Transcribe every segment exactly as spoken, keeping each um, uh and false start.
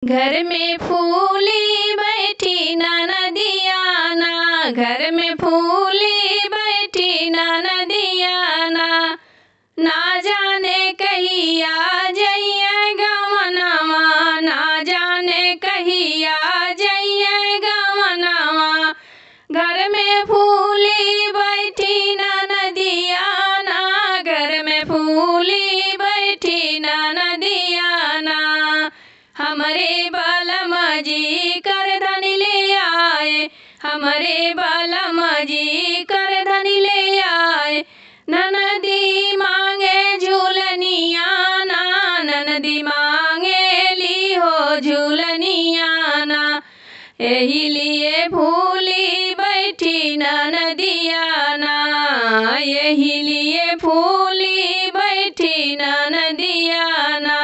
घर में फूली बैठी ननदिया ना, घर में फूली बैठी ननदिया ना, ना जाने कहिया जइहे गवनवा, ना जाने कहिया जइहे गवनवा। घर में फूली बैठी ननदिया ना, घर में फूली बैठी ननदिया ना। हमरे बलम जी करधनी ले आए, हमरे बलम जी करधनी ले आए। ननदी मांगे झूलनिया ना, ननदी मांगेली हो झूलनिया ना। एही लिए फूली बैठी ननदिया ना, एही लिए फूली बैठी ननदिया ना।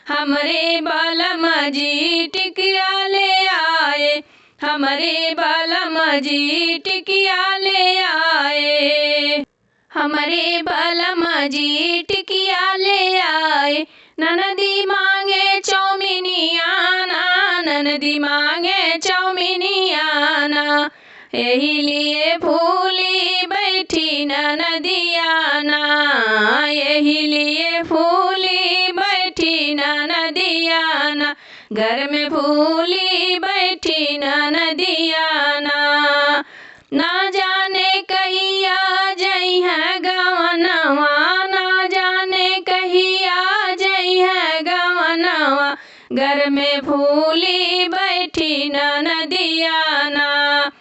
हमरे बलम जी टिकिया ले आए, हमरे बलम जी टिकिया ले आए। हमरे बलम जी टिकिया ले आए, ननदी मांगे चौमिनिया ना, ननदी मांगे चौमिनिया ना। एही लिए फूली बैठी ननदिया ना, एही लिए फूली बैठी ननदिया ना। घर में फूली बैठी ननदिया ना। ना जाने कहिया जइहे गवनवा, ना जाने कहिया जइहे गवनवा। घर में फूली बैठी ननदिया ना।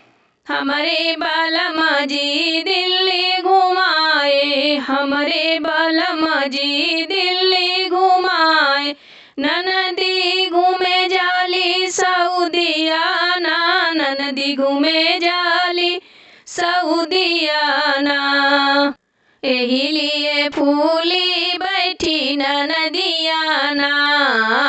हमरे बलम जी दिल्ली घुमाए, हमरे बलम जी दिल्ली घुमाए। ननदी घूमे जाली सऊदिया ना, ननदी घूमे जाली सऊदिया ना। एही लिए फूली बैठी ननदिया ना,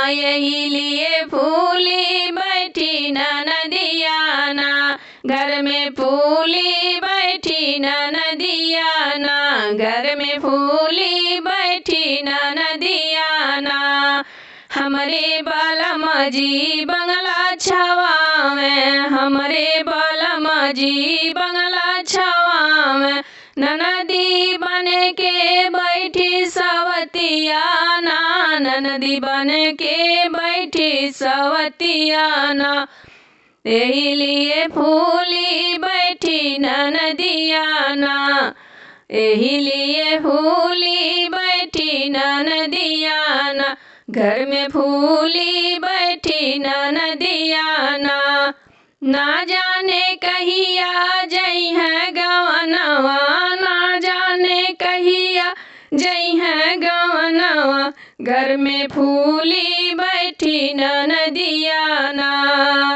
एही लिए फूली बैठी ननदिया ना। घर में फूली बैठी ननदिया ना, घर में फूली बैठी ननदिया ना। हमरे बलम जी बंगला छवावे, हमरे बलम जी बंगला छवावे। ननदी बन के बैठी सवतिया ना, ननदी बन के बैठी सवतिया ना। एही लिए फूली बैठी ननदिया ना, एही लिए फूली बैठी ननदिया ना। घर में फूली बैठी ननदिया ना। ना जाने कहिया जइहे गवनवा, ना जाने कहिया जइहे गवनवा। घर में फूली बैठी ननदिया ना।